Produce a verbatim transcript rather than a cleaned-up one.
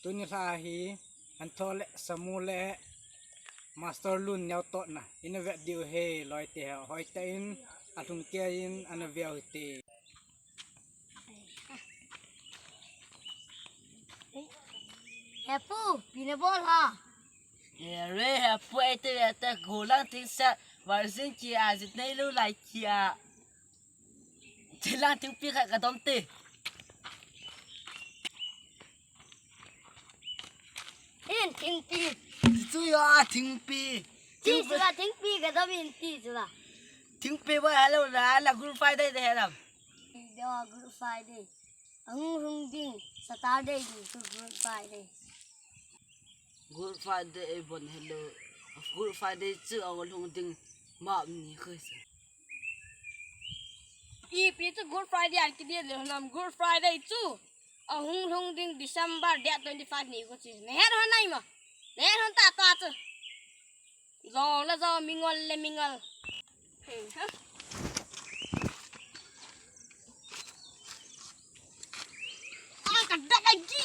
Tuni lha hi, Antho le Samu le Master Lun neo totna ina vet diu he, loite ho. Hoitah in alhung kei in ana veu hite. He pu, ipi nabol ham? He re, he pu, eite eite golang thingsa, varsin kia, jitnei lu lai kia. Chilang thingpi khat kadom te. In thingpi. Chu yo a thingpi. Ti chu la thingpi kadom in ti chu la. Thingpi boi hello la la Good Friday de helam. Deu a Good Friday. Ahung lhung ding Saturday ni chu Good Friday. Good Friday, eh, bon hello. Good Friday chu ahung lhung ding Monday ni khu chu. Ipi chu Good Friday a kiti le nam Good Friday chu ahung lhung ding December date twenty-five ni khu chu. Nahet hon nai mo? Nahet hon ta ta chu. Jong le jong, mingol le mingol. Ah, ka dak a gi